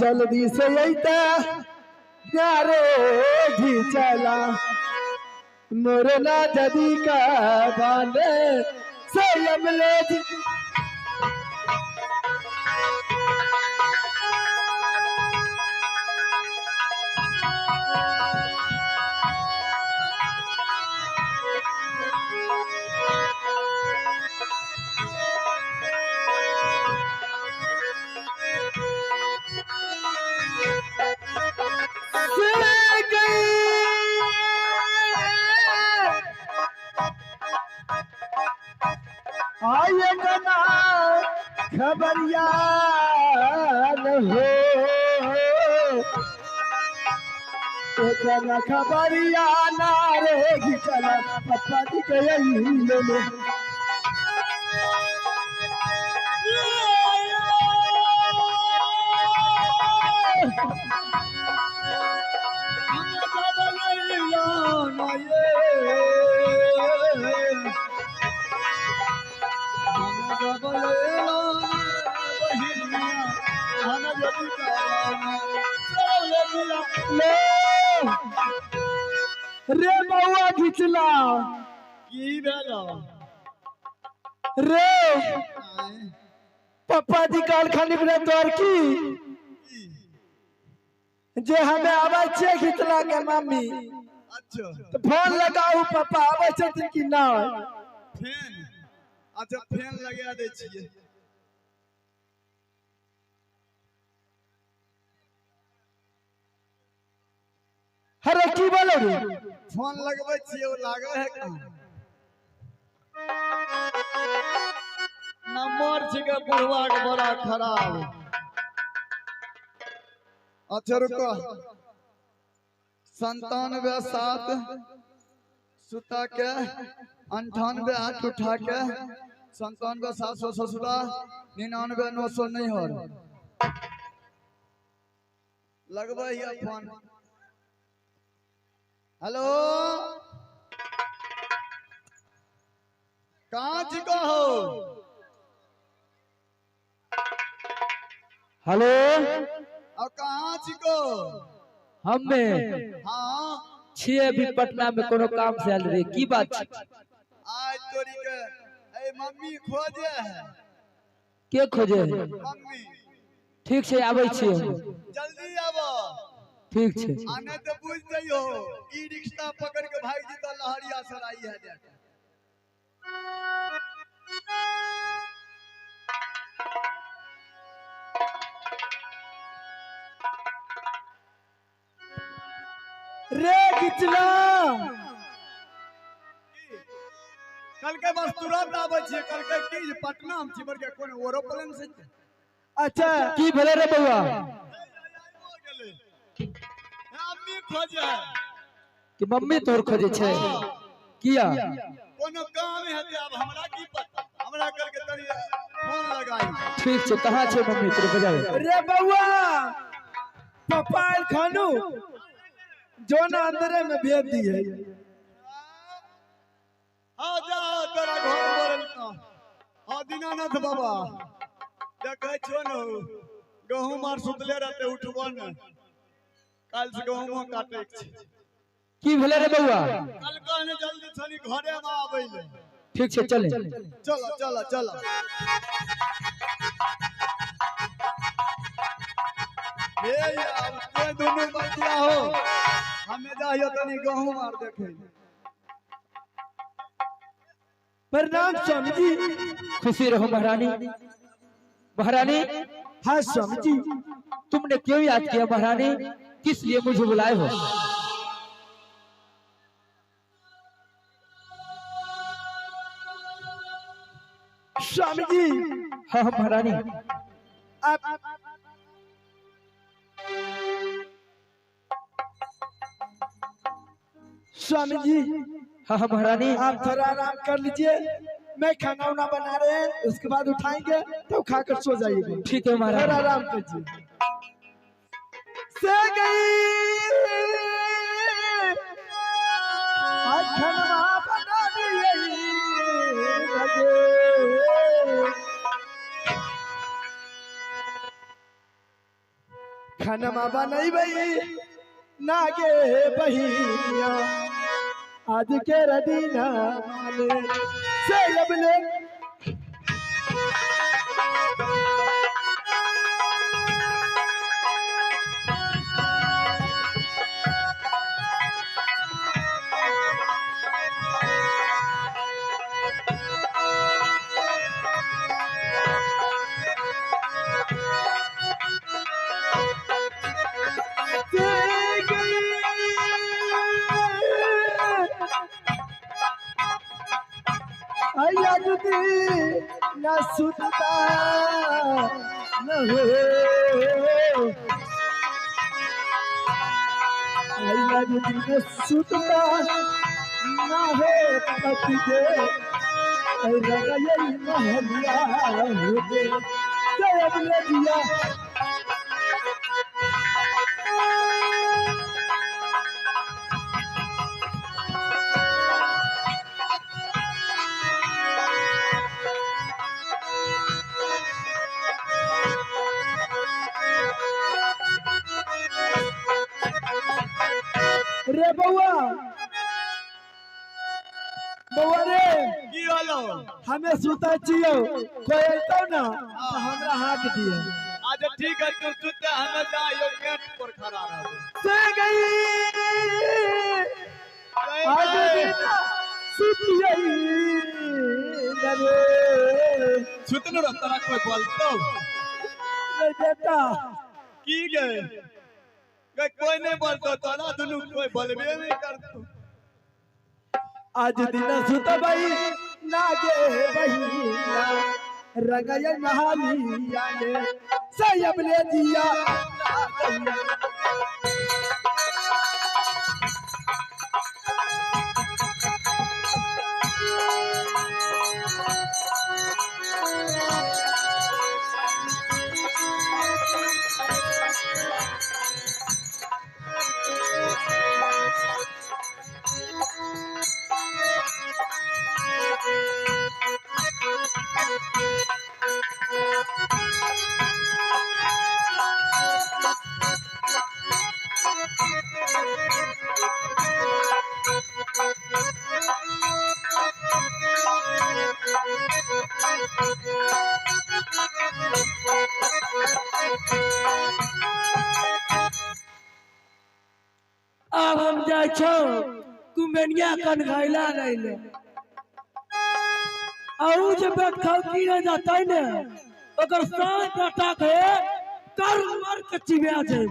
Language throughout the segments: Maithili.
जल्दी से अइता रे घिचला मोरना जदी का बाने से अमले जी। आये गना खबरिया न हो, गना खबरिया ना रे घिचला पप्पा जी के ले ले। ले रे बउआ घिचला की भेलो रे पप्पा जी काल खानी बिना तोर की जे हमें आबै छे घिचला के मम्मी। अच्छा तो फोन लगाऊ पापा आबै छथिन कि नहीं? फैन अच्छा फैन लगा दै छियै। अरे की बोलो रे फोन लगबै छियै ओ लागै है कहाँ? नंबर छिकै बुढ़वा के बड़ा खराब। अच्छा रुको 97 7 सुता के 98 8 उठा के 97 700 ससुरा 99 900 नहीं हो लगबै हियै फोन। हेलो कहाँ छिको हो? हेलो और कहाँ छिको? हमे हाँ छियै अभी पटना में कोनो काम से आयल रे। की बात छै? आज तोरी के ए मम्मी खोजे है। के खोजे है? मम्मी। ठीक छै आबै छियै हम। जल्दी आबो। ठीक छै। आने तो बुझ जइयो ई रिक्शा पकड़ के भाग जीता लहरिया सराई है जाके। रे घिचला कल के बस तुरंत आबै छियै। कल के की पटना में छी बड़के कोन एरोप्लेन से। अच्छा की भेलै रे बउआ? मम्मी खोजे है। कि मम्मी तोर खोजे छै? किया? कोनो काम हेतै आब हमरा की पता, हमरा कल के तनी फोन लगाई। ठीक छै कहाँ छै मम्मी तोर बजावे? रे बउआ पप्पा आयल खानू जो ना अंदरे में भेज दिए। आ जा तोरा घर बोलल का। आ दीनानाथ बाबा देखै छो न गहूम आर सुतले रहते उठबो न। काल से गहूमो काटे के छै। की भेलै रे बउआ? कल कहने जल्दी छली घरे में आबै ले। ठीक छै चले। चलो चलो चलो। हे यार ते दोनों बतिया हो हमें जाइयो तनी गहूम आर देखे। प्रणाम स्वामी जी। खुशी रहो महारानी। महारानी। हाँ स्वामी जी। तुमने क्यों याद किया महारानी? किस लिए मुझे बुलाए हो? स्वामी जी। हाँ महारानी। आप स्वामी जी। हाँ हाँ महारानी। आप थोड़ा आराम कर लीजिए, मैं खाना उना बना रहे हैं, उसके बाद उठाएंगे तो खाकर सो जाइएगा। ठीक है महारानी। थोड़ा आराम कीजिए। से गई खाना बना दिए लगे। खाना बनैबै नागे बहिनिया आज के रदीना माले से अबले ना सुनता न हो न सुनता न हो पति दे महलिया दिया रे बउआ बउआ रे की होलो हमें सुता छियो कोई अइतौ ना तो हमरा हाथ दिए। अच्छा ठीक है तू सुते हमें जाइयो गेट पर खड़ा रहबो। से गई आज दिन सुतियै न रे सुतलो रह तोरा कोई बोलतो रे बेटा की गए कोई नहीं बोलतो तोरा दुनू कोई बोलबे नहीं करतो। आज दिन सुतबई नागे बहिया रंगय नहालिया ने सयब ले दिया अब हम जाए छो कुमेनिया कन घायला नहीं ले और जे बैठ खाओ की नहीं जाता है ने अगर सात बेटा के कर मर के चिबिया जाए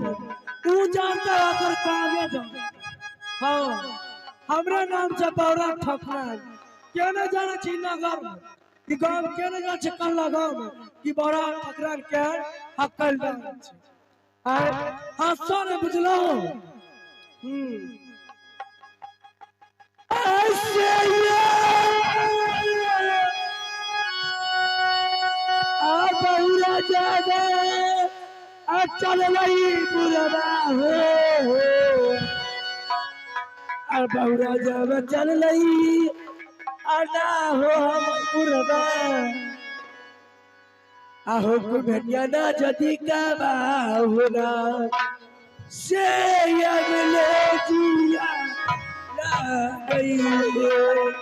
ऊ जानता है अगर कागे जाए। हाँ हमरे नाम से बौरा ठकना है के न जाने छी नगर कि गांव के न जाने छी कल्ला गांव में कि बौरा ठकरान के हकल डाल छी। आए हाँ सो ने बुझलो ऐसे आ बहुरा जागे आ चल रही बुरबा हो आ बहुरा जावे चल रही आ ना हो हम बुरबा आहो कुभनिया ना जदी का बाहुरा से अगले जिया ना गई हो।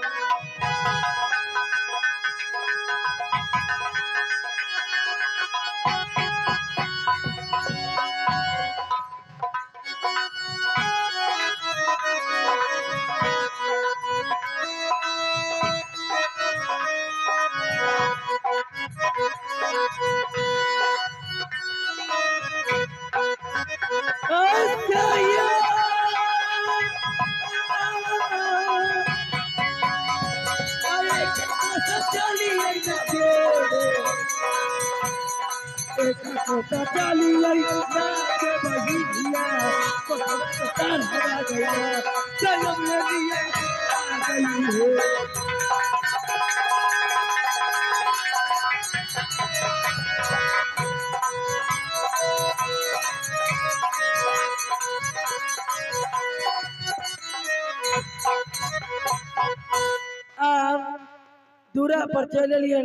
दूरा पर चल एलियै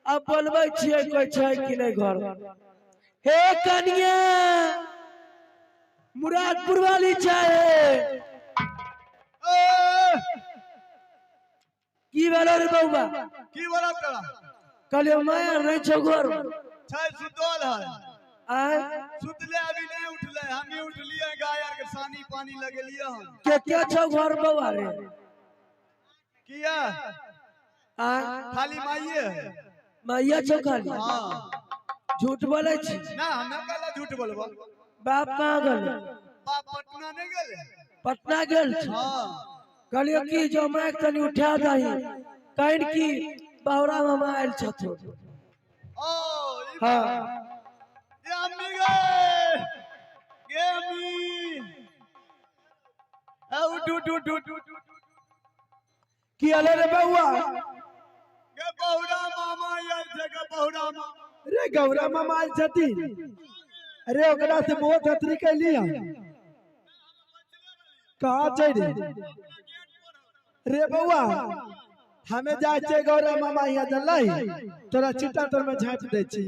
अब बोलबै छियै कोई छै कि नहीं घर। हे कनिया मुरादपुर वाली चाहे की भेलो रे बौआ? की बोला तोरा? कहलियो माया नहीं छौ घर। छै सुतल है। आय सुतले अभी नहीं उठले, हम ही उठलिए गाय आर के सानी पानी लगेलिए हम। के छौ घर बौआ रे? किया? आय खाली माइये है। माइया छौ खाली? हां। झूठ बोले छी? ना हमें कहला झूठ बोलबो। बाप कहाँ गेल? बाप पटना नहीं गेले। पटना गेल छी? हां। कहलियो की जो माइक तनी उठा दही, कहन की बहुरा मामा आयल छथुन। ओ हां। ये अम्मी गए गे अम्मी। ए उठ उठ उठ उठ। की अले रे बौआ? गे बहुरा मामा आयल छै, गे बहुरा मामा। रे गौरा मामा आयल छथिन। अरे ओकरा से बहुत हतरी कैली हम। कहाँ छै रे? रे बौआ हमें जाइ छियै गौरा मामा यहाँ जल्लै, तोरा चिट्टा तर में झाँपि दै छी।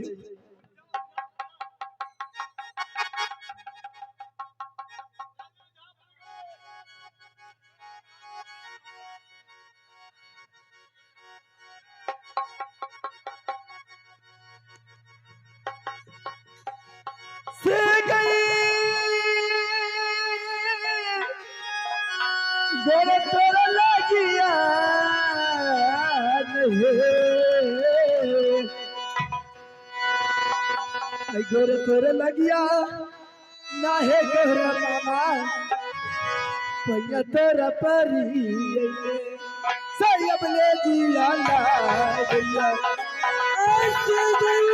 से गई गोरे तोरा लगिया नहीं, गोरे तोरे लगिया ना हे गौरा मामा, पैया तोरा परी सैयब ले जिया लागैया। ऐसे गई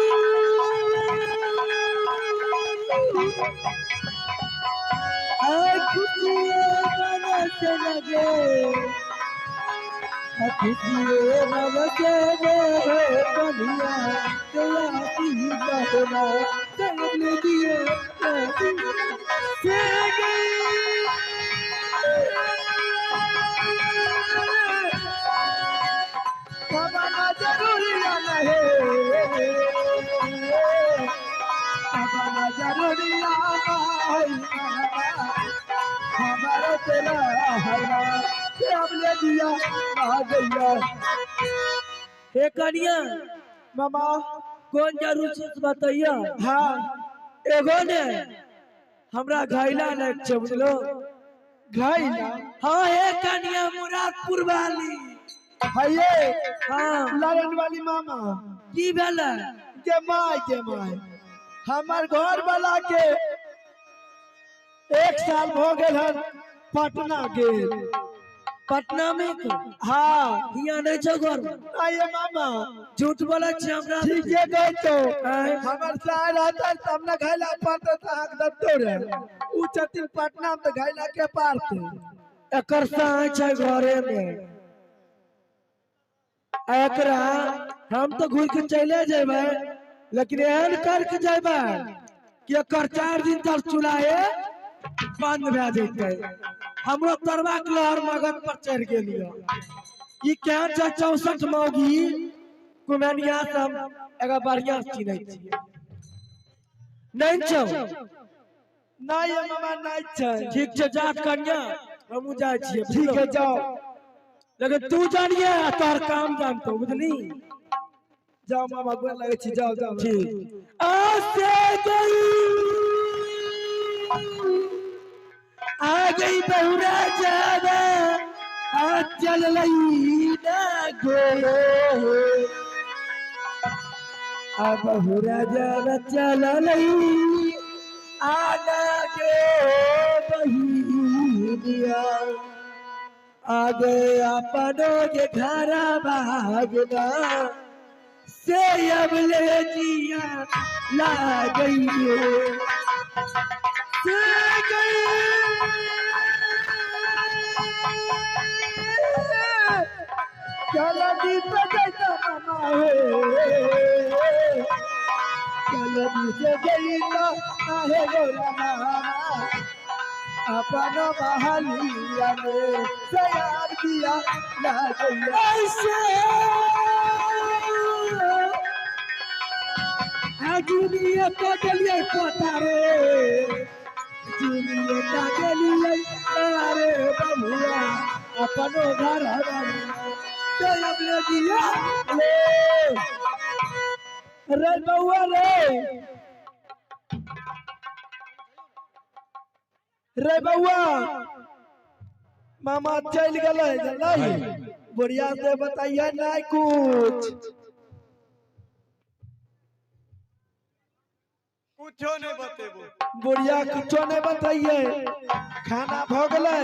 खुशिये मन से लगे, खुशिये मन से लगे बनिया तेरा सीता होना सब ले दिए से गई। बाबा ना जरूरी है, बाबा ना जरूरी हमारा तेरा हरा ले दिया आ गया। हे कनिया मामा कौन जरूर से बताइया? हाँ एगो ने हमरा घायला लाग छै, बुझलो? घायला? हाँ हे कनिया मुरादपुर वाली। हाये हाँ लालन वाली मामा। की भेलै? के my के my हमर घर वाला के 1 साल हो गेल हन पटना गेल। पटना में? हाँ। हिया नहीं छौ घर? आइए मामा झूठ बोलै छी हमरा? ठीके कहै छौ। हमर साय रहतै तब ने घैला पड़तै तऽ अहाँके दत्तो रे। उ छथिन पटना में तऽ घैला के पारतै? एकर साय छै घरे में। एकरा हम तो घुर के चले जेबै, लेकिन एहन करके जेबै कि एकर 4 दिन तक चूल्हा बंद भए जेतै। हमरो तरवा के लहर मगन पर चढ़ गेल। ई केहन छै 64 मौगी कुमनिया से हम एगो बढ़िया से चिन्है छियै। नहीं छौ? नहीं मामा नहीं छै। ठीक छै जा कन्या हमहूँ जाइ छियै। ठीक है जाओ, लेकिन तू जानिए तोहर काम जानतो, बुझली? जाओ मामा गोर लगै छी, जाओ जाओ। ठीक। आसे गई आ गई बहुरा जाना आ चल लई ना गो, आ बहुरा जाना चल लई आ ना गे बहिनिया, आ गए अपनों के घर भागना से अब ले जिया ला गई से गई। चल दी से गई मामा हे, चल दी से गई आहे गौरा मामा, अपन बहालिया में सयाब दिया ला गैया। ऐसे दुनिया का गेलिए पोता रे जीविए टा गेलिए अरे बबुआ अपनो घर तो अब ले दिया ले रे बउआ रे रे बउआ मामा चल गए नहीं बुढ़िया से बताइए नहीं कुछ कुछो नहीं बतेबो बुढ़िया कुछो नहीं बताइए खाना भ गए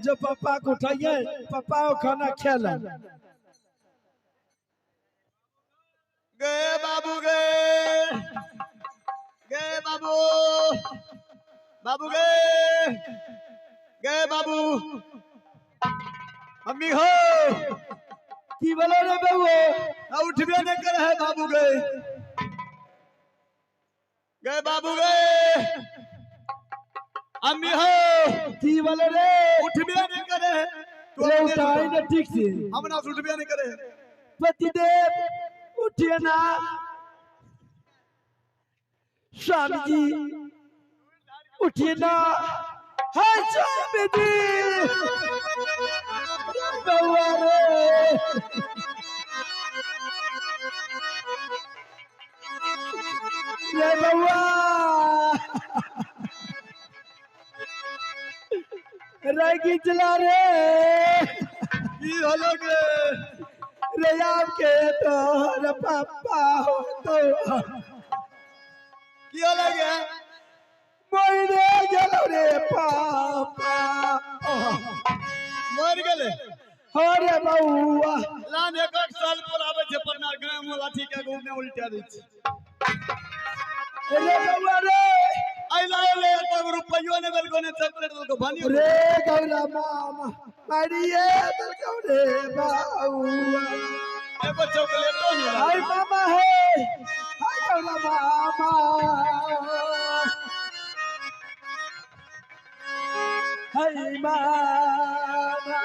जो पापा को उठाइए पापा वो खाना खेल गए बाबू गए गए बाबू बाबू गए गए बाबू मम्मी हो की बोलो रे बउआ ना उठबे नहीं करे है बाबू गए गए बाबू गए अम्मी हो की बोलो रे उठबे नहीं करे है तू रे अपने उठाई ना ठीक से हमरा से उठबे नहीं करे है पतिदेव उठिए ना स्वामी जी उठिए ना हाय स्वामी जी बउआ रे रे बउआ रे गिचला रे की होलो गे रे आपके तोहर पापा हो तो की होलो गे मरे गेलो रे पापा मर गेले हो रे बउआ लान एक एक साल पर आवे छै परना गाय में लाठी के घूमने उल्टा दै छै रे बउआ रे अइला एले एक रुपयो ने देलको ने चॉकलेट देलको भानियो रे गौरा मामा मारिए देलको रे बउआ एगो चॉकलेटो ने हाय मामा हे हाय गौरा मामा हाय मामा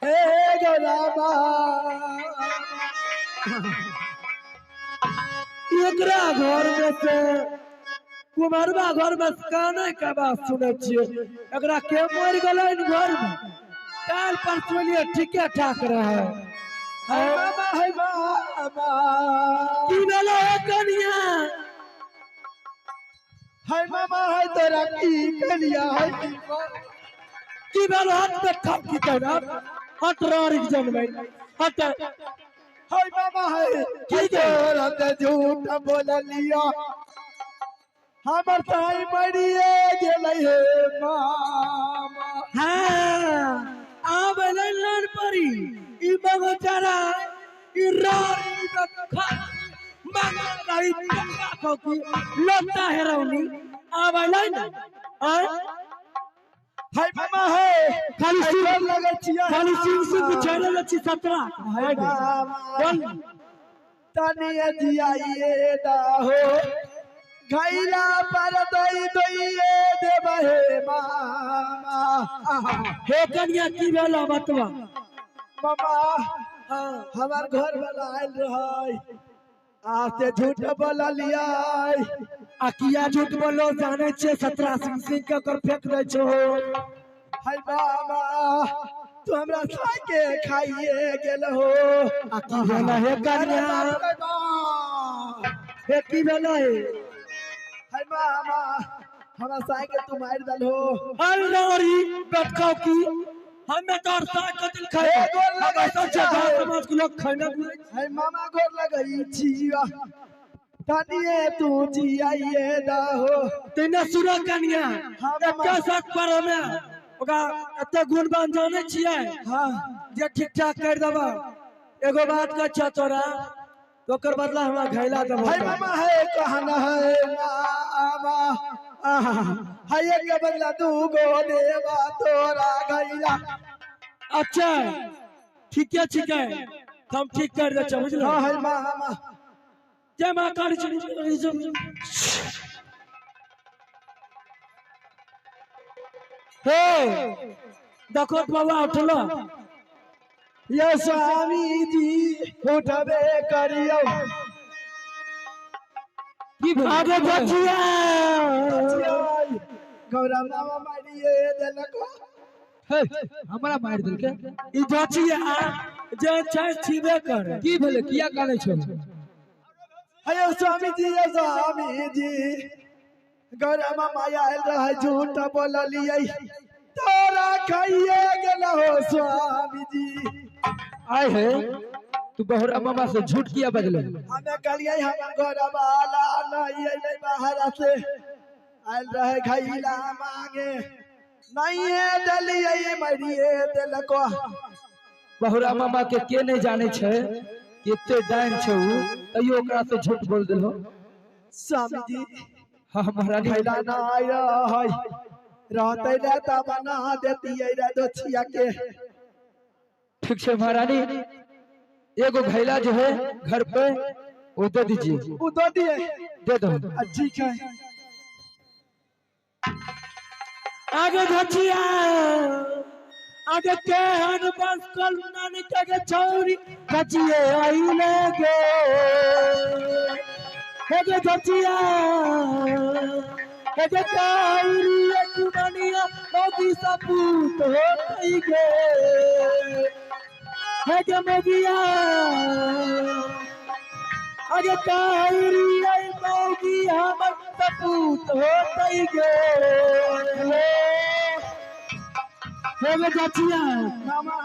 हे गौरा मामा एकरा घर में से कुमारवा घर में काने के बात सुनै छियै एकरा के मरि गेलै घर में काल परसों लिए ठीके ठाक रहे हाय मामा हाय मामा की भेलै हे कनिया हाय मामा हाय तोरा की कलिया हाय की भेल हाथ पे खप की तोरा हट रारिक जनबै हट हाय मामा हाय की तोरा ते झूठ बोललिया हमर ताई मरिए गेलै हे मामा हाँ आब एलै लन परी ई बगचारा ई रारी खा मांगा रही टंगा खोकी लोटा हेरौनी आब एलै ना आय हाय मामा हाय खाली सिंह गोर लगै छियै खाली सिंह सिंह बिछैले छी सतरा हाय मामा बोल तनिए जियाइए दाहो घैला पर दई दइए देब हे मामा हे कनिया की भेल बतवा मामा हाँ हमार घर वाला आयल रहै आज से झूठ बोललियै आ किया झूठ बोलो जाने छियै सतरा सिंह सिंह के ओकर फेंक दै छो हाय मामा तू हमरा साय के खाइए गेल हो आ की भेल हे अरे कनिया बाप रे बाप। हे की भेल हे हाय मामा हमरा साय के तू मारि दल हो अरे रारी बैठकाओ की हमें तो और साग कतिल खाए हे गोर लगै सब छियै। गाँव समाज के लोग खाना बुलै हाय मामा गोर लगै छिया तनिए तू जियाइए दहो तेने सुनो कनिया हाँ, मामा। एके साथ पर हमें ओकरा एते गुणवान जाने छियै हाँ जे ठीक ठाक कर देबा एगो बात कहै छियौ तोरा तो ओकर बदला हमरा घैला देबो हाय मामा है कहना है मामा आहा, हाय एक के बदला दू गो देवा तोरा गैला अच्छा ठीके छिकै हम ठीक कर दै छियै बुझलो हाँ हाय मामा जय माँ काली चुनी। हे देखो तो बाबा उठलो ये स्वामी जी उठबे करियो की भेलै? आगे बचिया गौरा मामा मारिए देलक। हे, हमरा मारि देलकै। ई बचिया जे छै छिबे कर। की भेलै, किया कानै छौ? हेयो स्वामी जी, यो स्वामी जी, गौरा मामा आयल रहे, झूठ बोललियै तोरा खाइए गेल हो स्वामी जी। आय हे, तू बहुरा मामा से झूठ किया बजले? हमें कहलियै हम गौरा वाला नहीं अइलै, बाहर से आयल रहे घैला मांगे, नहीं देलियै मरिए देलको। बहुरा मामा के नहीं जाने छै कि एते डाइन छै उ, तैयो ओकरा से झूठ बोल देलहो। स्वामी जी। हाँ महारानी। घैला नहीं रहै, रहतै रे तऽ बना देतियै रे दोछिया के। ठीक छै महारानी, एगो घैला जो है घर पे वो दे दीजिए। उ दो दिए? दे दो। ठीक है। आगे बचिया आगे केहन बस कल नानी के छौरी बचिए आइले गे। आगे बचिया आगे काउरी कुमनिया मोगी सपूत होतई गे। आगे मोगिया आगे काउरी मोगी हमर सपूत होतई गे। हे बचिया मामा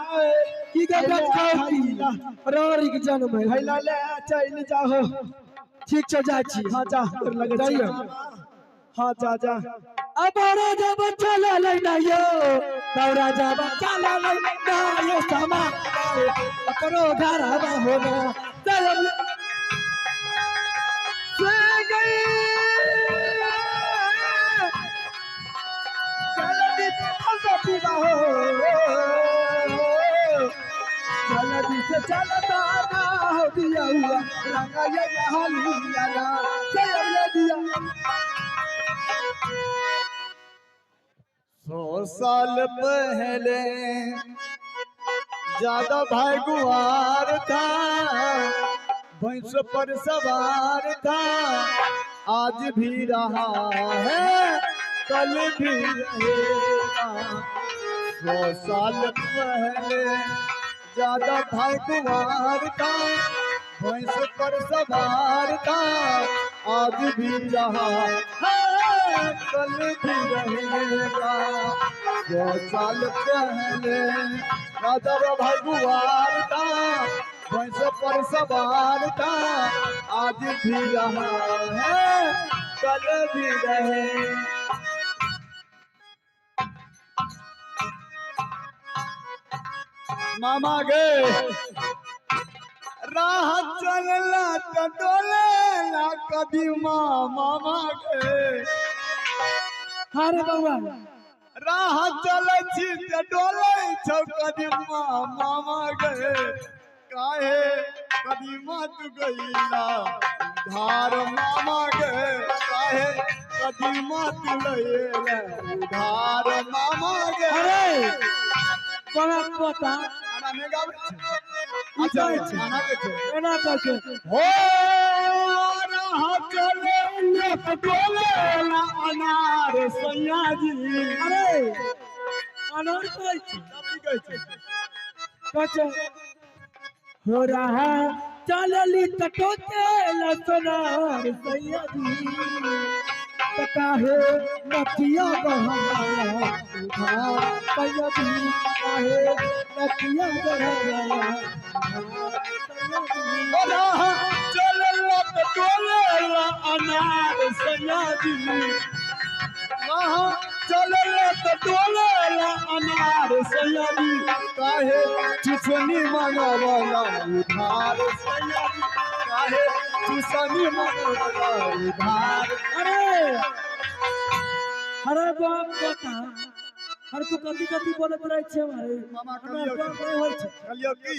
की गप खाओ रोरी के जन्म है। घैला ले चलि जाहो। ठीक छै, जाइ छी। हाँ जा, तोर लगे जाइयो। हाँ जा जा। अब राजा बच्चा ले यो, राजा बच्चा ले यो, समा अपनो घर हवा होना चल से गई जल्दी से पीवा हो, जल्दी से चलता ना हो दिया हुआ रंगा ये हालिया ना से ले दिया। 100 साल पहले ज्यादा भाई गुआर था, भैंस पर सवार था, आज भी रहा है कल भी रहेगा। 100 साल पहले ज्यादा भाई गुआर था, भैंस पर सवार था, आज भी रहा है कल भी रहेगा। 100 साल पहले राजा भाई गुआर था, भैंस पर सवार था, आज भी रहा है कल भी रहे। मामा गे राह चलला त डोलेला कभी मामा गे। अरे बउआ राह चलै छी त डोलै छौ कदीमा मामा गे, काहे कदीमा तू गईला उधार मामा गे, काहे कदीमा तू लैला उधार मामा गे। अरे बड़ा पोता आना नहि गाबै छै? अच्छा आना के छै एना करके हो राह चले त डोलेला अनार सैया जी। अरे अनार कहै छै? की कहै छै? कहै हो रहा चलली तटोते लसनार सैया जी, त काहे नथिया बहरा उधार सैया जी, काहे नथिया बहरा सैया जी। हो राह चलला त डोलेला अनार सैया जी, राह चलला त डोलेला अनार सैया जी, काहे चुसनी मंगवला उधार सैया जी, काहे चुसनी मंगवला उधार। अरे अरे बाप पोता हर तू कथी कथी बोलत रहे छे मारे? मामा हमरा कहियो बाप नहीं होय छे। कहलियो की?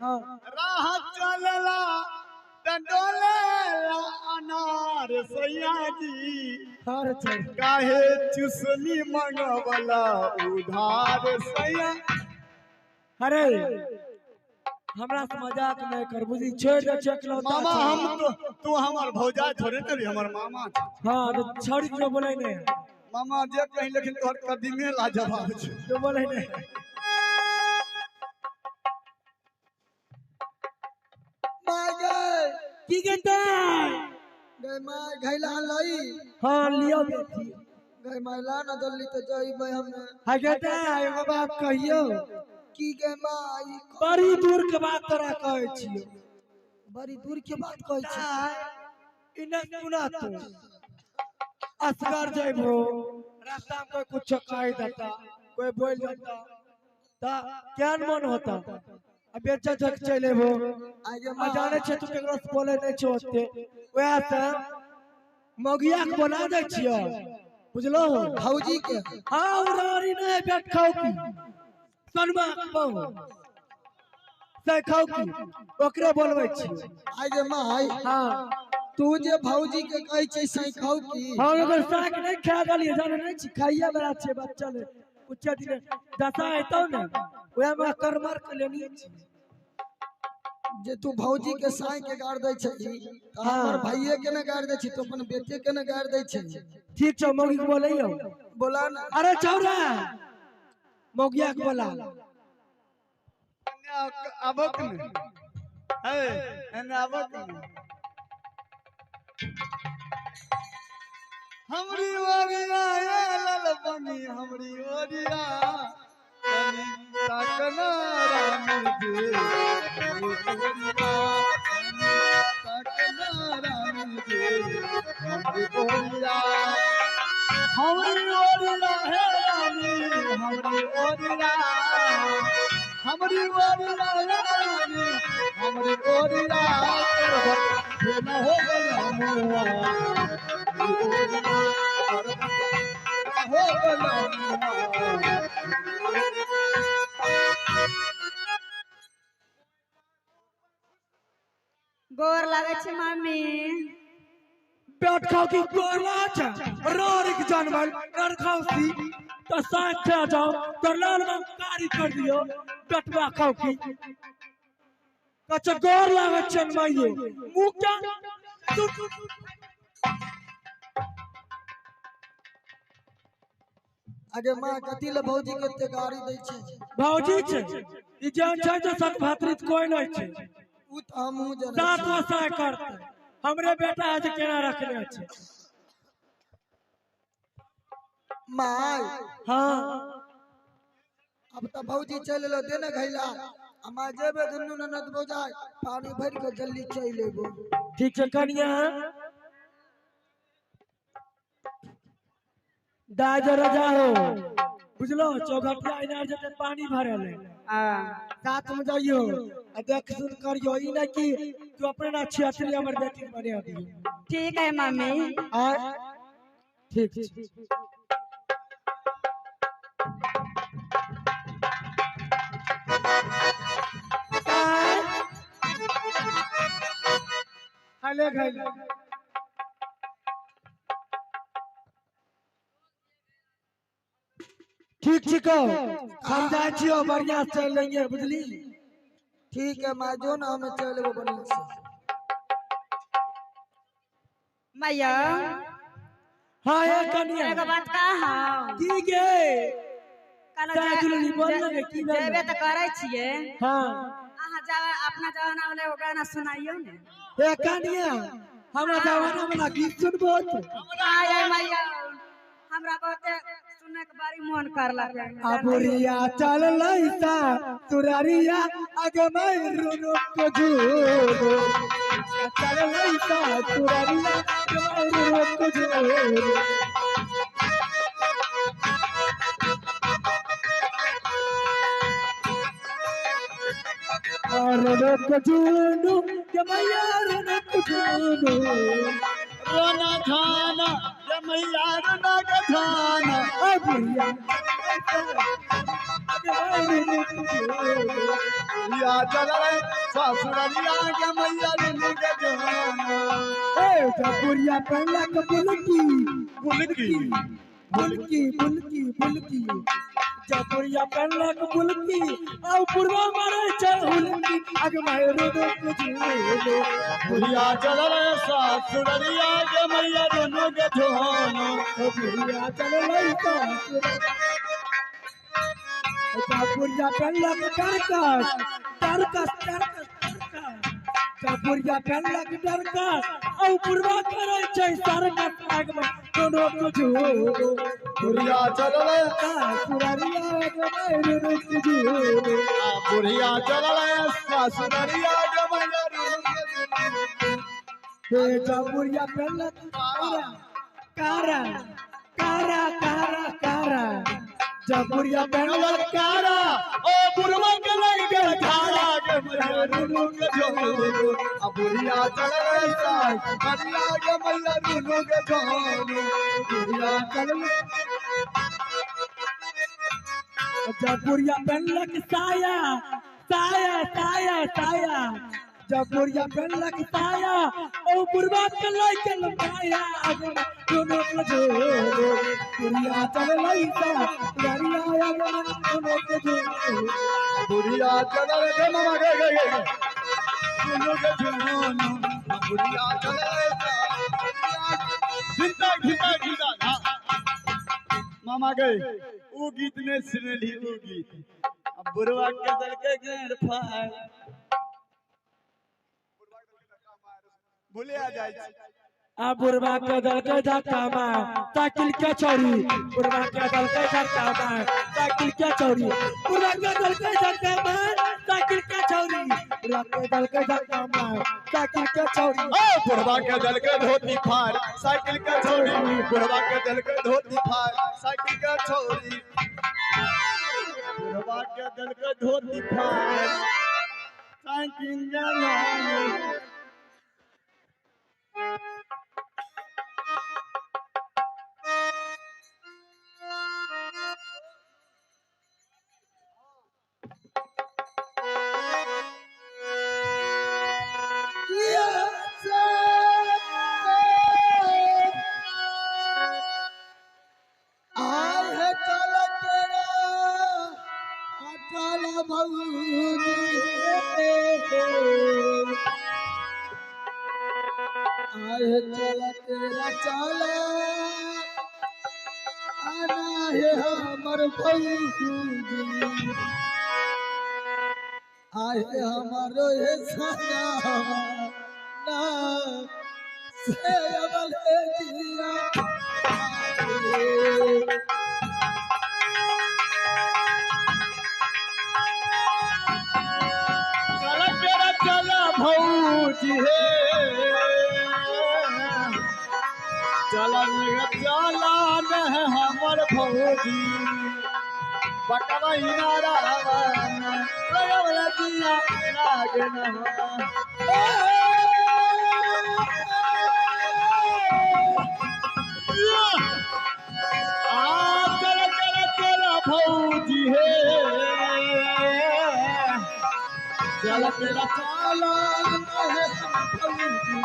हां राह चलला त डोलेला अनार सैया जी, हर चल काहे चुसनी मंगवला उधार सैया। अरे हमरा से मजाक नहीं कर बुझी, छोड़ दे चकलौता। मामा हम तो तू हमर भौजाई थोड़े ने रे, हमर मामा। हां तो छोड़ के बोले नहीं मामा, जे कहीं लेकिन तोहर कदीमे लाजवाब छै। जो बोले नहीं माय गए की कहता गए my घैला लई। हां लियो बेटी। गए my ला न जल्दी तो जइबै हम। हां कहता एगो बात कहियो। की गे माई? बड़ी दूर के बात तोरा कहै छियो। बड़ी दूर के बात कहै छी? इने सुना, तू असगर जइबो, रास्ता में कोई कुछ कह देता, कोई बोल देता ता केहन मन होता? आ बेचा जक चले हो आ जाने छे तू केकरो से बोले नहीं छो ओते, वएह से मौगिया के बोला दै छियो, बुझलो? भौजी के? हां उरारी नहीं बैठ खाओ की सनमा बहु से खाओ की ओकरे बोलबै छी। आइ गे माई। हां तू जे भौजी के कहै छै सैखाउ की? हां ओकर साग नहीं खा गेलियै, जाने नहीं छी, खाइए बड़ा छै बच्चा ले कुछ दिन दशा एतौ ने ओएह में कर मार के लेनी छी। जे तू भौजी के साई के गाड़ दै छै त हमर भाइये के ने गाड़ दै छी, तू अपन बेटे के ने गाड़ दै छै। ठीक छौ, मौगी के बोलैयौ। बोला ना। अरे छौरा मौगिया के बोला। आबक ने ए एने आबक ने हमरी ओरिया ए ललबनी हमरी ओरिया तनी ताकना रानी जी, हमरी ओरिया तनी ताकना रानी जी, हमरी ओरिया हमरी ओरिया हे रानी हमरी ओरिया हमरी ओरिया हे रानी हमरी ओरिया न हो गया मुआ हो गया। गोर लागे छै मामी। बैठ खाओ की गोर छै रोरिक जानवर रर खाओ सी तो साथ खा जाओ तो लाल में कारी कर दियो बेटवा खाओ की कच्चा गोर लागे छै माइयो मुंह क्या अगे मां कथी ले भौजी के एते गाड़ी दै छै? भौजी छै ई जान छै जे सत भातृत कोई नहीं छै। उ त हमहूँ जनै सात वसाय करते हमरे बेटा है जे केना रखने छै my. हां अब त भौजी चल एलो दे ने घैला, आ मां जेबे दुनू ननद भौजाई पानी भरि के जल्दी चलि एबो। ठीक छै कनिया दाय जरा जाओ बुझलो चौघटिया इनार जते पानी भरल है साथ में जाइयो आ देख सुन करियो, ई ना कि तू अपने ना छियात्री हमर बेटी बने दियो। ठीक है मामी। आ ठीक हले घाइले ठीक छिको, हम जाइ छियो बढ़िया से चल लेंगे बुझली। ठीक है माँ जो ना हमें चल एबो बढ़िया से। मैया हाँ ये कनिया एगो बात कहा की गे जेबे त करै छियै। हाँ अहाँ जावे अपना जमाना वाला एगो गाना सुनाइयो ने। ए कनिया हमरा जमाना वाला गीत सुनबो तो? आय मैया हमरा बहुते सुनने के बड़ी मन करलक। अबुरिया चल लैसा तुरारिया आगे मैं रुनु को झूलो चल लैसा तुरारिया आगे मैं रुनु को झूलो। रुनु को झूलो के मैया रुनु को झूलो रोना झाना ये मैया रोना के झाना अबुरिया या चल रे ससुररिया के मैया रोना के झाना। ए बुरिया पहला के बुलकी बुलकी बुलकी बुलकी बुलकी जबुरिया पेनलक बुलकी आ बुढ़वा मारे छै हुलकी अग मायरो के झूलो। बुढ़िया चलल सासुररिया गे मैया दुनू के झोनो। बुढ़िया चललै सासुर जबुरिया पेनलक डरकस डरकस डरकस डरकस जबुरिया पेनलक डरकस आ बुढ़वा करे छै सरकस अग दोनों के झूलो। बुढ़िया चलल सासुररिया गे मायरो के झूलो। बुढ़िया चलल सासुररिया गे मैया दुनू के झोनो। हे जबुरिया पेनलक कारा कारा कारा कारा जबुरिया पेनलक कारा ओ बुढ़वा के लग गेल धारा गे मैया दुनू के झोनो। आ बुढ़िया चलल सासुररिया गे मैया दुनू के झोनो। बुढ़िया चलल जबुरिया पेनलक साया साया साया साया जबुरिया पेनलक साया ओ बुढ़वा के लग गेल माया दोनों के झोलो। बुढ़िया चललै सासुररिया गे दोनों के झोलो। बुढ़िया चलल गे मामा गे गे गे दुनू के झोनो। बुढ़िया चलल झिंता झिंता झिंता मामा गे ऊ गीत ने सुनली ऊ गीत। अब बुढ़वा के दल के घेर फाड़ भूले आ जाए। आ बुढ़वा के दल के धक्का मार साइकिल के चोरी बुढ़वा के दल के धक्का मार साइकिल के चोरी बुढ़वा के दल के धक्का मार साइकिल के चोरी बुढ़वा के दल के धक्का मार साइकिल के चोरी। ओ बुढ़वा के दल के धोती फाड़ साइकिल के छोरी बुढ़वा के दल के धोती फाड़ साइकिल के छोरी बुढ़वा के दल के धोती फाड़ साइकिल के छोरी। आए हमारो हे सना ना से अबल जिया चल तेरा चल भौजी हे चल चला न हमर भौजी पकवई नारावन लगवल जिया लागे न। आ चल चल चल भौजी हे चल तेरा चला है भौजी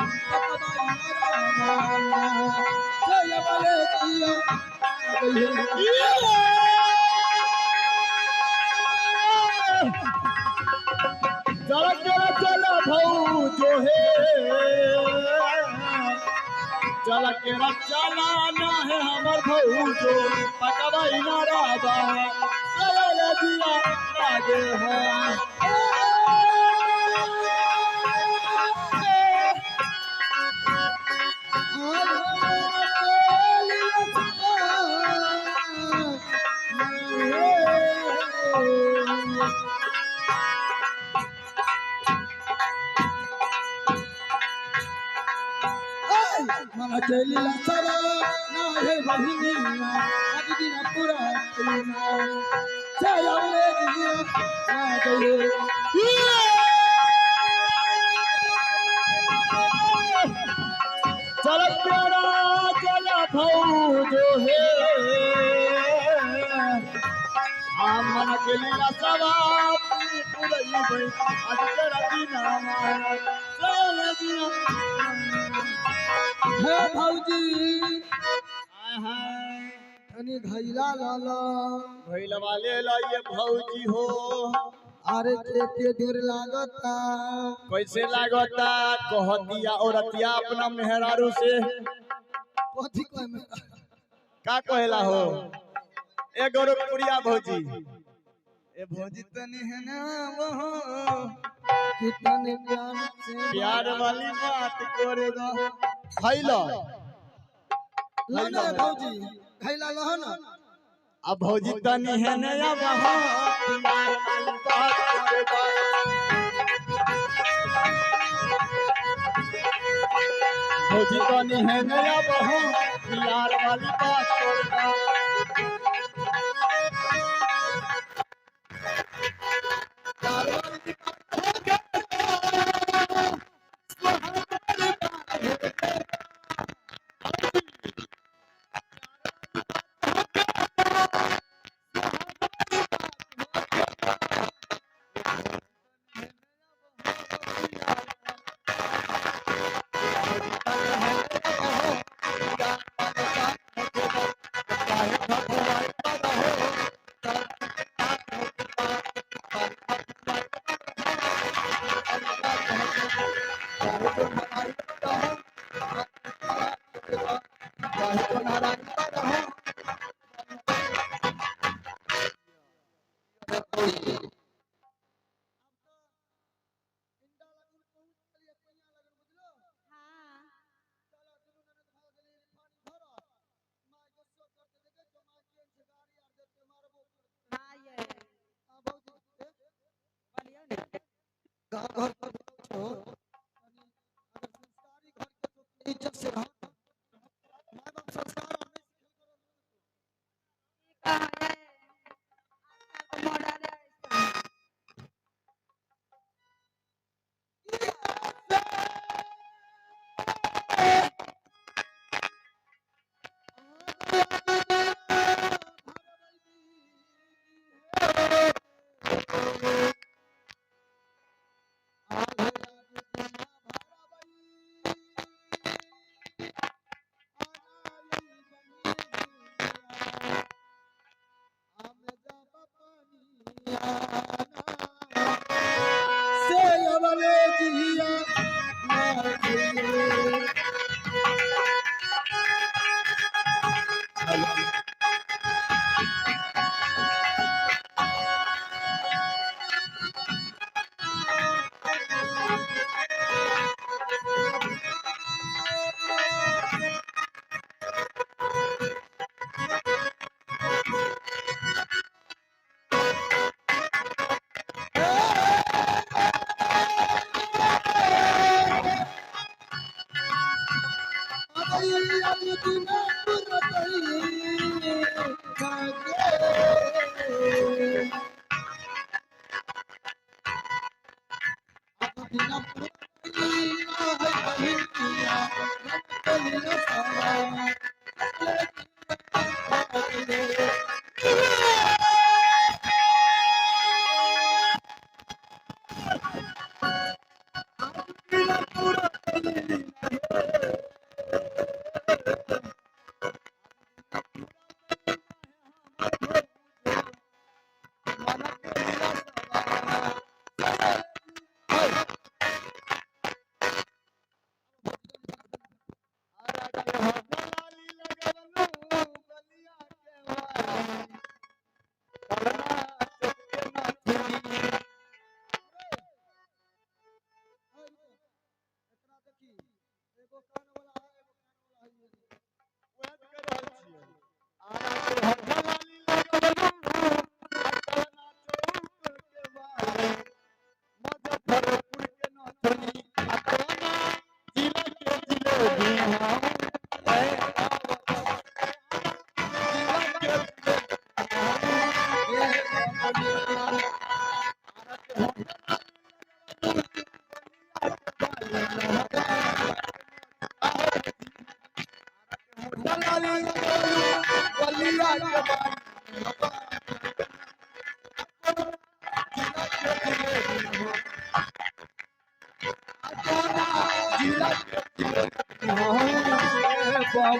जय बले जिया। चल चल चल भौजो हे चल केरा चला ना है हमर भौजो पकवई नाराबा चल जिया लागे है। चलिला सरा ना हे बहिनिया आज दिन पूरा चलिना चलले जिया ना गए। चल प्यारा चल भौजो हे आमन के लीला सवा पुरई भई आज तेरा दिन हमारा चल जिया। हे भौजी आय हाय तनी घैला लाला घैलवा ले लाइए भौजी हो। अरे केते दूर लागता। कैसे लागता कहतिया औरतिया अपना मेहरारू से। कथी कहे में का कहेला हो? ए गोरखपुरिया भौजी, ए भौजी तनी है ना वो कितने प्यार से प्यार वाली बात करेगा। खैला लाना भौजी घैला लह ना। अब भौजी तनी है ना वो प्यार वाली बात करेगा। भौजी तनी है ना वो प्यार वाली बात करेगा। घर पर छो अगर संस्कारी घर के तो इज्जत से रहो। मां बाप संस्कार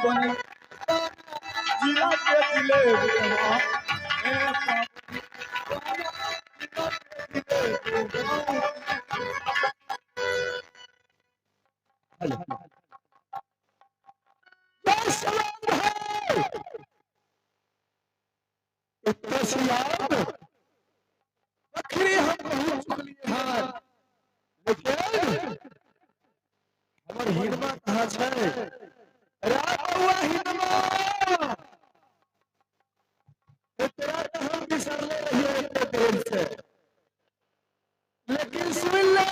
और नहीं जिला बेच लेबो ए बकरी हम बहुत चुकलिए हन, लेकिन हमर हिनमा कहाँ छै? रे बौआ हिनमा, तोरा तऽ हम बिसरले रहियो एते देर से, लेकिन सुन ले।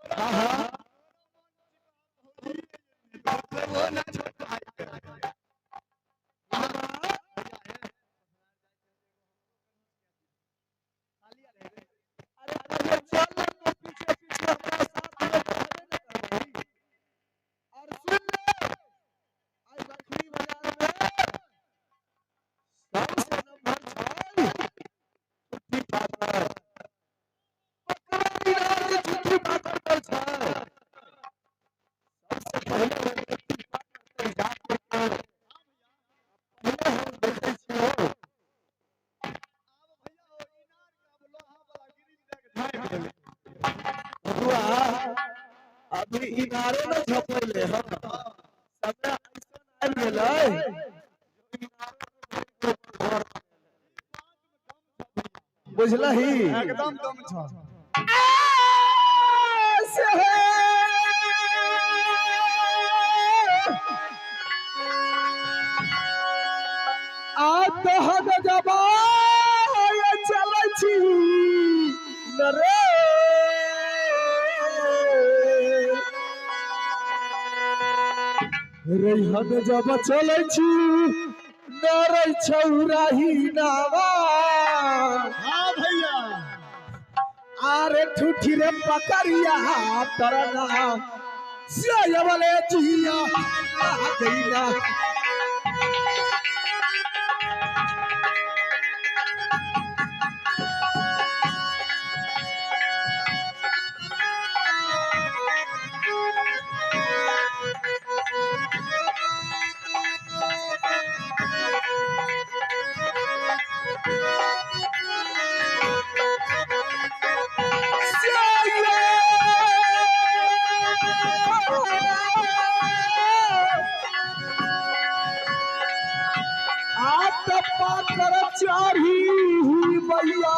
हाँ हाँ अभी इनारे न झपैले हन, समय ऐसन आबि गेलै बुझलही एकदम दम छ। आ तहन जबाय चलै छी न रे, रैहन जब चलै छी नरै छौराही नावा। हाँ भैया आरे ठुठी रे पकड़िया तरना से जिया आ गईना। चढ़ी मैया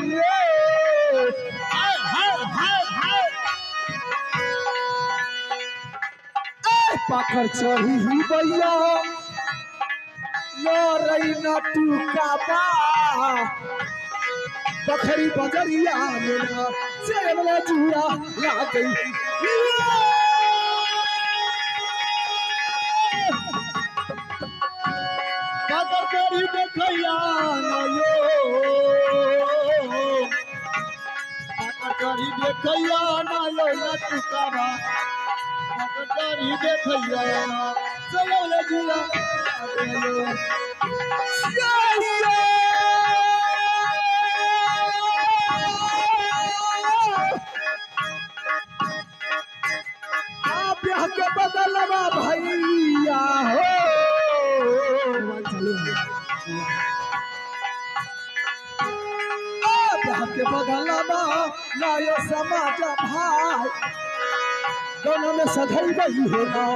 रे, पाखर चढ़ी मैया लड़ई न टूकाबा, बखरी बजरिया मेला सेवला जुआ लागई। पाकर चढ़ी देखैया नयो, पाकर चढ़ी देखैया नयो लटकावा, पाकर चढ़ी देखैया सयोले जुआ लागयो। आप यहाँ के बदलवा भैया हो, आप यहाँ के बदलवा लायो समाज भाई, दोनों में सधई बही होना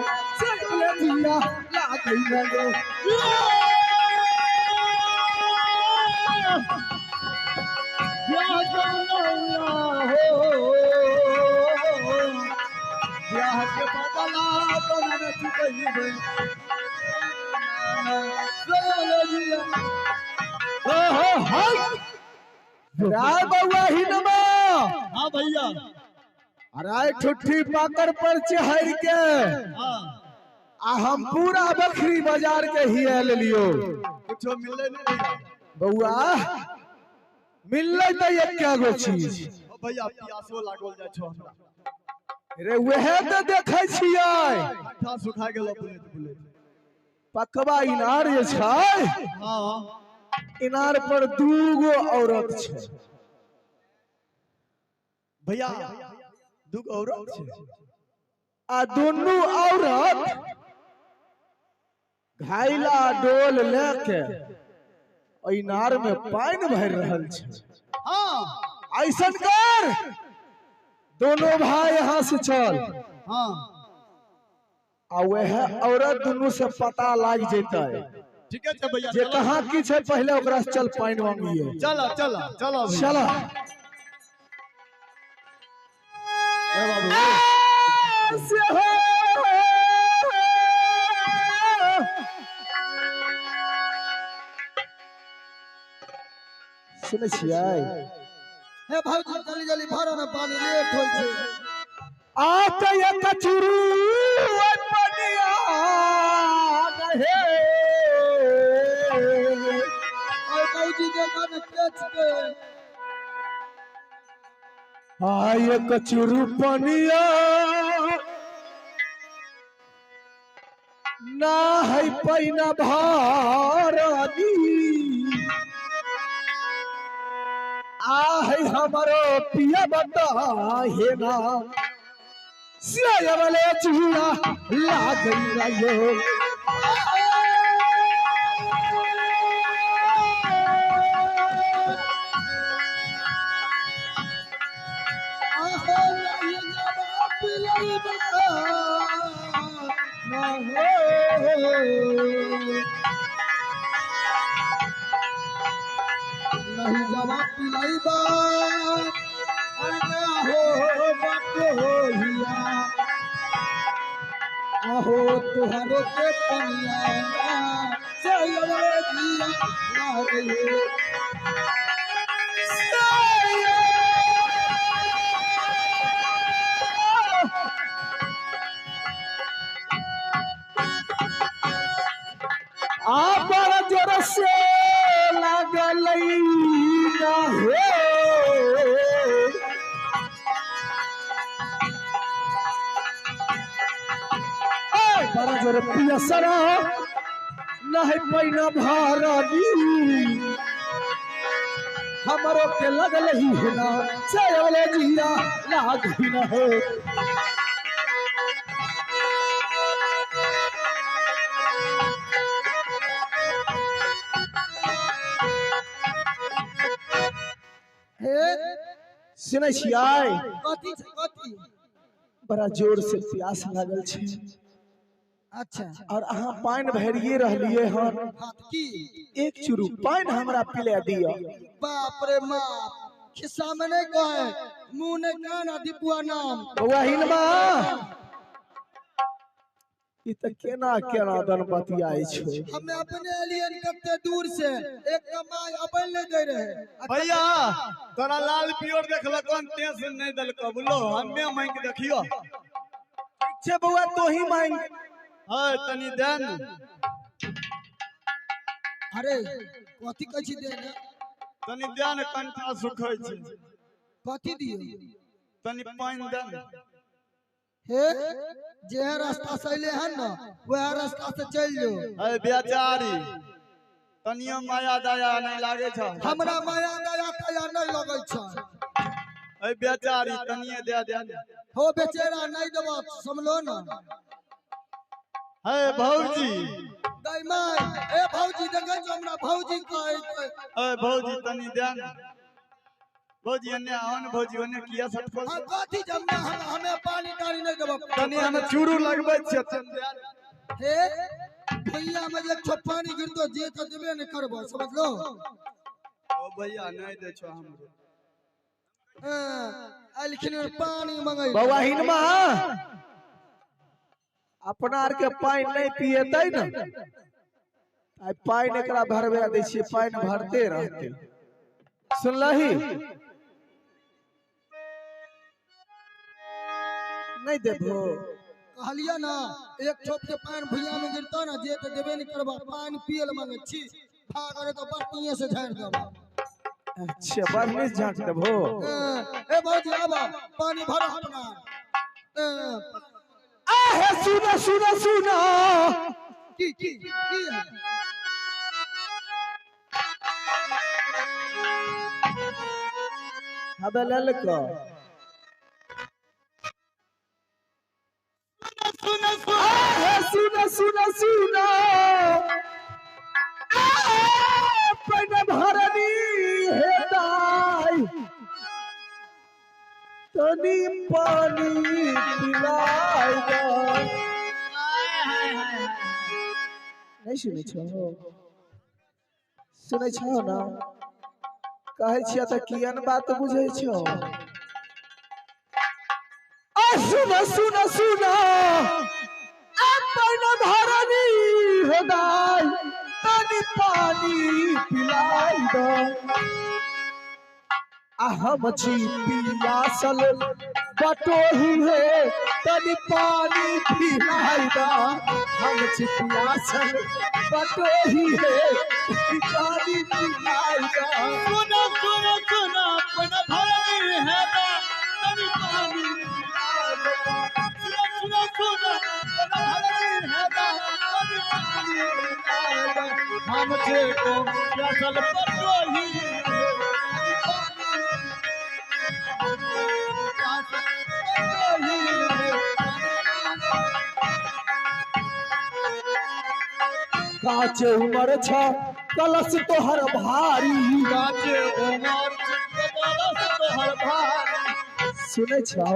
चले जिया लागई लो। ब्याह गौनौया हो, ब्याह के बदला दोनों में चुकई राय बउआ हिनमा। हाँ भैया अरे ठुठी पाकर पर चढ़ के हाँ आ हम पूरा बकरी बाजार के ही ले लियो। कुछो मिलले नहीं भैया। बउआ मिलले तो एक गो चीज। ओ भैया प्यासो लागल जाय छो हमरा। रे वहे तो देखै छियै ठंडा सुखा गेल बुलेट बुलेट। पकवा इनार जे छै हां इनार पर दूगो औरत छै। भैया दूगो औरत छै। आ दुनू औरत घाइला डोल लेके इनार में पानी भर रहल छै। हाँ ऐसन कर दोनों भाई यहाँ से चल। हाँ आ वह औरत दोनों से पता लाग जेतै ठीक है भैया, जे कहाँ की छै पहले ओकरा से चल पानी मांगिए। चला चला चला चला ए बाबू से हो सुनै छियै हे भौजी जल्दी जल्दी भरो ने पानी, लेट होइ छै। आ त एक चुरू पनिया हे ओए भौजी देखा ने केच के। आ एक चुरू पनिया ना है पैना भारनी आ है हमारो पिया बता हे ना से चूड़ा लाग रहो। आहो नहीं जवाब पिलैबा ना हो, नहीं जवाब पिलैबा ना हो बटोहिया। आहो तुहरे के पनिया से जिया लागे। आ बड़ा जोर से लागल ना हे बड़ा जोर पियसरा नहीं पैना भारनी हमरो के लगल ही ना से जिया लाग ही ना हो। हे सुनै छियै कथी छै कथी? बड़ा जोर से प्यास लागल छै। अच्छा और अहाँ पानि भरिए रहलिए हन। हाँ की एक चुरू पानि हमरा पिला दिअ। बाप रे बाप, खिस्सा में नहीं कहे मुंह नहीं कान आ दीपुआ नाम। बौआ हिनमा ई त केना केना दन बतियाइ छौ। हमें अपने एलियन कते दूर से एक कमाई अबल नहीं दे रहे। भैया तोरा लाल पियर देखलकन ते से नहीं देलको बोलो हमें मांग देखियो। ठीक छै बौआ तो ही मांग। हां तनी देन। अरे कथी कहै छी देन? तनी देन कंठा सुखै छै। कथी दियो? तनी पानि देन। हे जे रास्ता से अइले हन न वएह रास्ता से चल जो। अरे बेचारी तनियो माया दया नहीं लागे छ। हमरा माया दया तया नहीं लगै छ। अरे बेचारी तनिए दे दे। हो बेचारा नहीं देबो समझलो न। हे भौजी गई my ए भौजी देखै छ हमरा भौजी कहै छै। ए भौजी तनी दे न। भौजी अन्य आन भौजी ओने किया सटकल? हां कथी जमना हमें पानी तानी नहीं देबो। तनी हम चूरू लगबै छियै तनी दे। हे भैया में एक ठो पानी गिरतो जे त देबे नहीं करबो समझलो। ओ भैया नहीं दे छो हमरो। अइलखिन पानी मंगै। बौआ हिनमा अपना आर के पानि नहीं पिएतै न आई पानि एकरा भरबे दै छियै, पानि भरते रहतै। सुनलही नहीं देबो? कहलिया ना एक ठोप के पानि भुइया में गिरतो ना जे त देबे नहीं करबा। पानि पियल मांगे छी भाग रे तो बर्तनिए से झाड़ देबो। अच्छा बर्तनी से झाड़ देबो। ए भौजी आबा पानी भरो अपना। आहे सुना सुना सुना की की की है? हबे ललको। सुना पैन भरनी हे दाई तनी पानी पिलाई दा। नहीं सुनै छो? सुनै छो ना? कहै छियै तऽ कियन बात बुझै छो? आ सुन सुन सुन अपन भरनी हे दाई तनी पानी पिलाई दा। आ हम छी पियासल बटोही हे तनी पानी पिलाई दा। हम छी पियासल बटोही हे तनी पानी पिलाई दा। सुनो सुनो सुनो अपन भरनी है दा तनी पानी पिलाई दा। सुनो सुनो सुनो अपन भरनी है दा तनी पानी पिलाई दा। हम छे को प्यासल बटोही काचे उमर छ कलश तोहर भारी। काचे उमर छ कलश तोहर भारी। सुनै छो?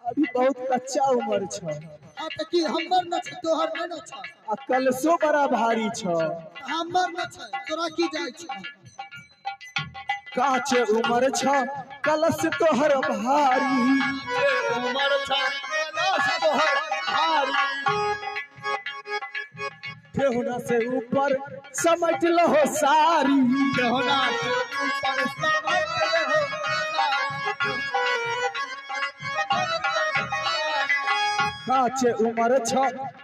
अभी बहुत कच्चा उमर छ। आ त की हमर न छ तोहर न छ? आ कलशो बड़ा भारी छ। हमर न छ तोरा की जाय छ? काचे उमर छ कलश तोहर भारी। काचे उमर छ कलश तोहर भारी। ठेहुना से ऊपर समेट लहो सारी। ठेहुना से ऊपर समेट लहो सारी। काचे उमर छ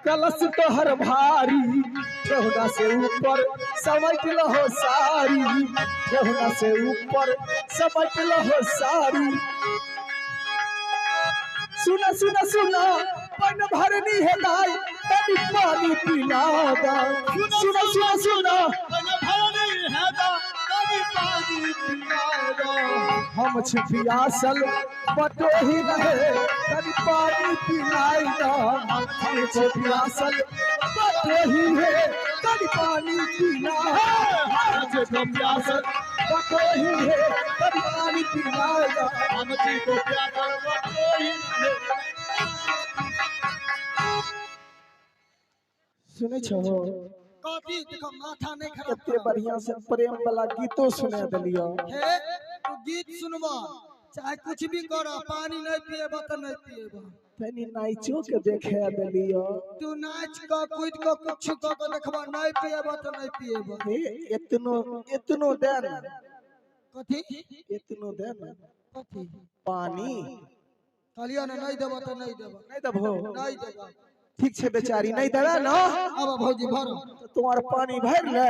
कलश तोहर भारी। ठेहुना से ऊपर समेट लहो सारी। ठेहुना से ऊपर समेट लहो सारी। सुना सुना सुना पन भरनी है दाई तनी पानी पिला दा। सुना सुना सुना पन भरनी है दा तनी पानी पिला दा। हम छी पियासल बटोही रहे तनी पानी पिलाई दा। हम छी पियासल बटोही है तनी पानी पिला। हम छी पियासल बटोही है तनी पानी पिलाई दा। हम छी पियासल बटोही है। सुनै छो? कथी देखो माथा नहीं खराब। कते बढ़िया से प्रेम वाला गीतो सुना देलियो। हे तू गीत सुनबा चाहे कुछ भी कर, पानी नहीं पिएबा त नहीं पिएबा। तनी नाचो के देखे देलियो। तू नाच क कूद क कुछ क के देखबा, नहीं पिएबा त नहीं पिएबा। हे एतनो एतनो दे ना। कथी एतनो दे ना? कथी पानी। कहलियो ना नहीं देबा त नहीं देबा। नहीं देबो? नहीं देबा। ठीक छे बेचारी नहीं देबे ना। अब भौजी भरो तुम्हार पानी भर ले।